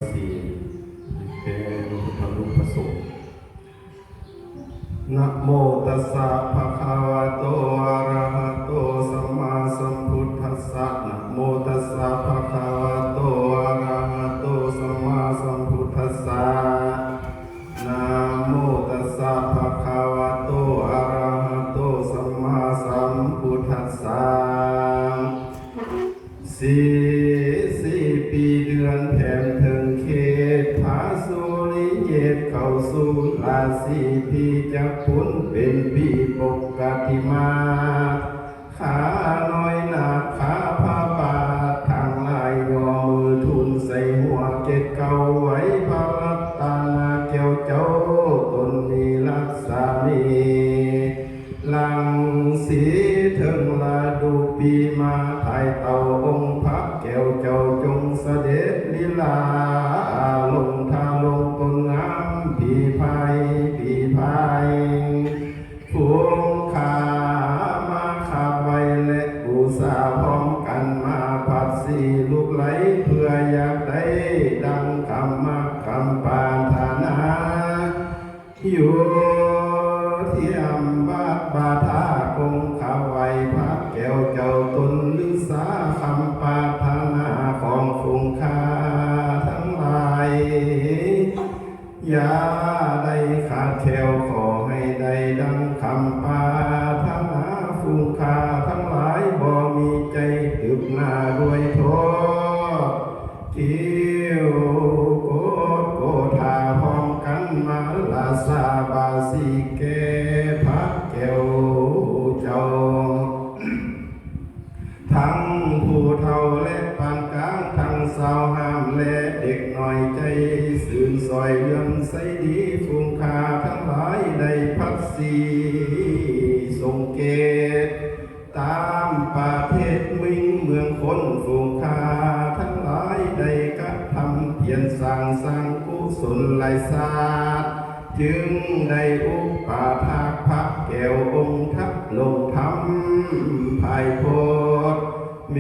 ສີ່ ແປ ພະພຸດທະຮູບພະສົງ. ນະໂມຕັດສະ ພະຄະວະໂຕ ອະຣະຫະໂຕ ສຳມາສຳພຸດທັດສະ. ນະໂມຕັດສະ ພະຄະວະໂຕ ອະຣະຫະໂຕ ສຳມາສຳພຸດທັດສະ. ນະໂມຕັດສະ ພະຄະວະໂຕ ອະຣະຫະໂຕ ສຳມາສຳພຸດທັດສະ. ສີ່ ສີ່ປີເດືອນແຖມເທິງເຂດ ພະສຸລິເຍດເຂົ້າສູ່ລາສີພີຈັກພຸ້ນ ເປັນປີປົກກະຕິມາ ຂານ້ອຍໜາກຂາພະບາດທັງຫຼາຍ ຍໍມືທູນໃສ່ຫົວເຈັດເກົ້າ ໄຫວ້ພະລັດຕະນະແກ້ວເຈົ້າ ຕົນມີລັກສະມີ ລັງສີເທິງລະດູປີມາ ພາຍເຕົ້າອົງພະແກ້ວເຈົ້າ ຈົ່ງສະເດັດລີລາ ລົງທາລົງຕົ້ນງາມ ຜີພາຍ ຜີພາຍ ຝູງຂ້າມາຂາບໄຫວ້ ແລະບູຊາພ້ອມກັນມາ ພັດສີລູກໄຫຼ ເພື່ອຢາກໄດ້ດັ່ງຄຳມັກຄຳປາດຖະໜາ ຢູ່ທຽມບາດບາທາ ກົງຂາບໄຫວ້ພະແກ້ວເຈົ້າ ຕົນລືສາຄຳປາດຖະໜາຂອງຝູງຂ້າທັງຫຼາຍ ຢ່າໄດ້ຂາດແຄວ ຂໍໃຫ້ໄດ້ດັ່ງຄຳປາດຖະໜາ ຝູງຂ້າທັງຫຼາຍບໍ່ມີໃຈຕຶບໜ້າດ້ວຍໂທດ ຄິວໂກດໂກທາພ້ອມກັນມາ ລາຊາບາສີແກ່ພະແກ້ວເຈົ້າ ທັງຜູ້ເຖົ້າ ແລະ ປານກາງ ທັງຊາວຫ້າມ ແລະ ເດັກນ້ອຍໃຈຊື່ນ ຊ່ອຍເຫຼື້ອມໃສດີ ຝູງຂ້າທັງຫຼາຍໄດ້ພັດສີຊົງເກດ ຕາມປະເທດມິງເມືອງຄົນ ຝູງຂ້າທັງຫຼາຍໄດ້ກະທຳພຽນສ້າງ ສ້າງກຸສົນຫຼາຍຊາດ ຈຶ່ງໄດ້ອຸປະຖາກພະແກ້ວອົງທະລົງທຳພາຍໂພດ ເມ